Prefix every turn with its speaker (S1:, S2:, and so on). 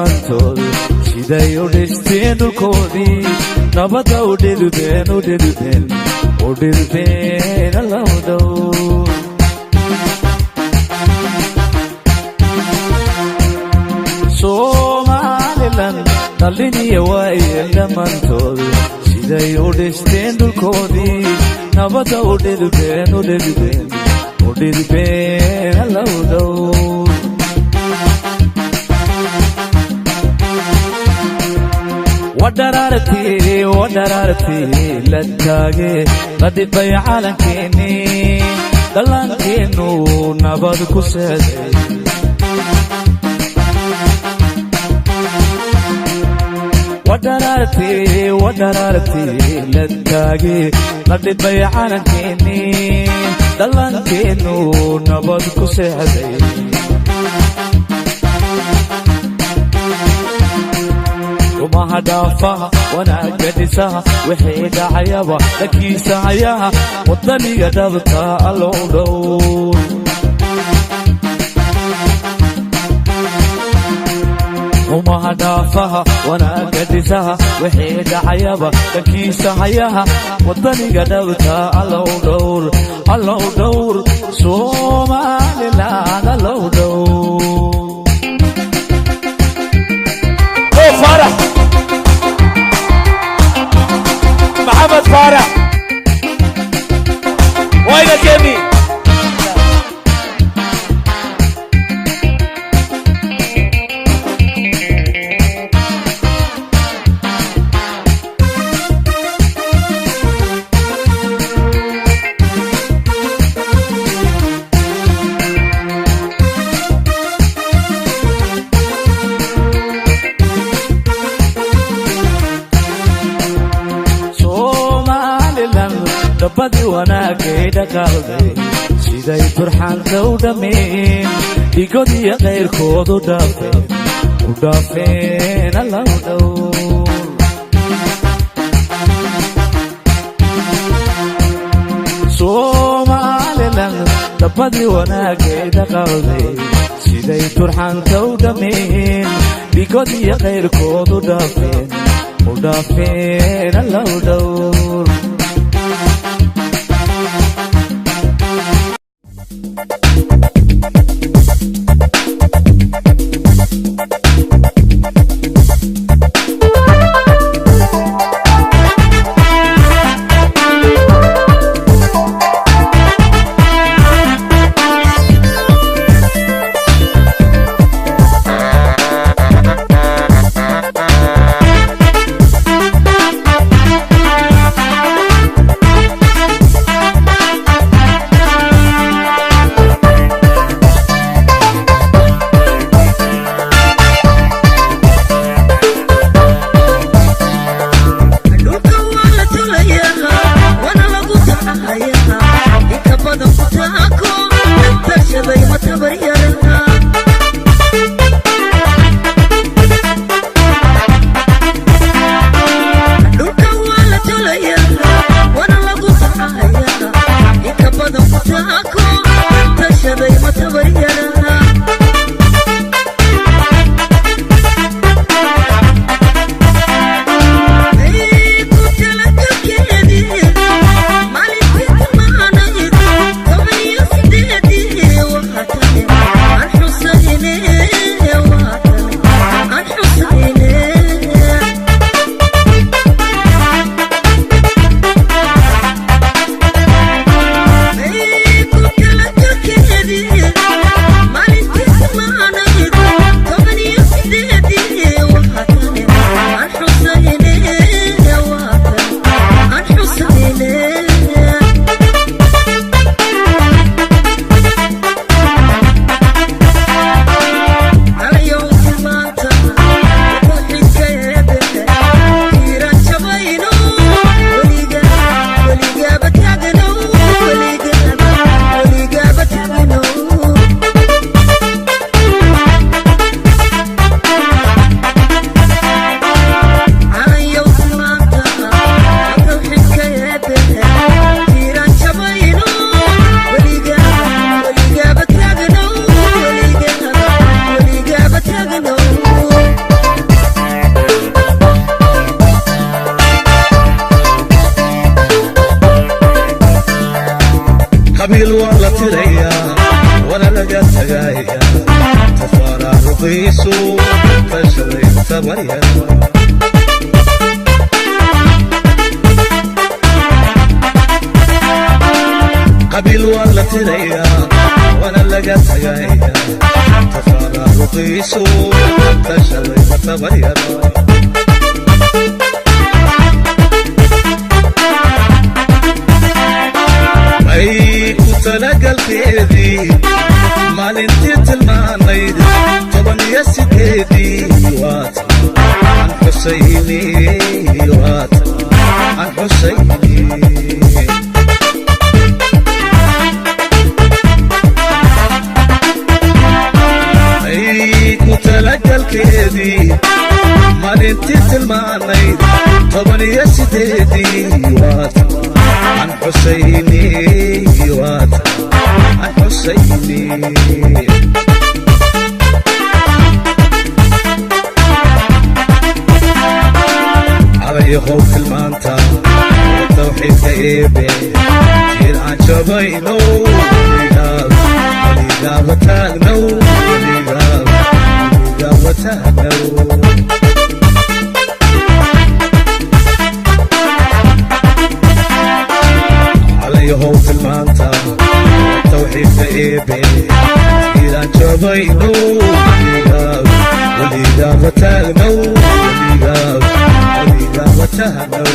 S1: dhammaantood siday u dhisteen dhulkoodii nabadda u dhidibeen u dhidibeen u dhidibeen allow dhow. Somaliland dhaliniya waayeel dhammaantood siday u dhisteen dhulkoodii nabadda u dhidibeen u dhidibeen u dhidibeen allow dhow. Wadharaartii wadharaartii la taage la dhibay calankeennii dhallaankeennu nabad ku seeday. Wadharaartii wadharaartii la taage la dhibay calankeennii dhallaankeennu nabad ku seexday. Umaha dhaafaha wanaagga dhisaha wixii dhacayaba dhankiisa hayaha waddaniga dhabta allow dhow. Umaha dhaafaha wanaagga dhisaha wixii dhacayaba dhankiisa hayaha waddaniga dhabta allow dhowr allow dhowr Somaliland allow dhowr.
S2: فرح محمد فرح وينك يا مين؟
S1: Somaliland dabadii wanaagay dhaqaalday siday turxaanta u dhammeen dhigodiyo qayrkood u dhaafeen u dhaafeen allow dhow. Somaliland dabadii wanaagay dhaqaalday siday turxaanta u dhammeen dhigodiyo qayrkood u dhaafeen u dhaafeen allow dhowr.
S3: Qabiil waa la tirayaa, wana laga tagayaa, tafaaraaruqiisu tashaday tabaryar. Qabiil waa la tirayaa, wana laga tagayaa, tafaaraaruqiisu tashaday tabaryar. Ay ku talagalkeedii maalintii tilmaanayd 18-dii, waata aan xusayni, waata aan xusayni. Ay ku talagalkeedii maalintii tilmaanayd 18-dii, waata aan xusayni, waata aan xusayni. Calayahow tilmaanta tawxiidka eebe, tiir aan jabayno, weligaab weligaaba taagnow, weligaab weligaaba taagnow. Calayahow tilmaanta tawxiidka eebe, tiir aan jabayno, weligaab weligaaba taagnow, weligaab weligaaba taagnow.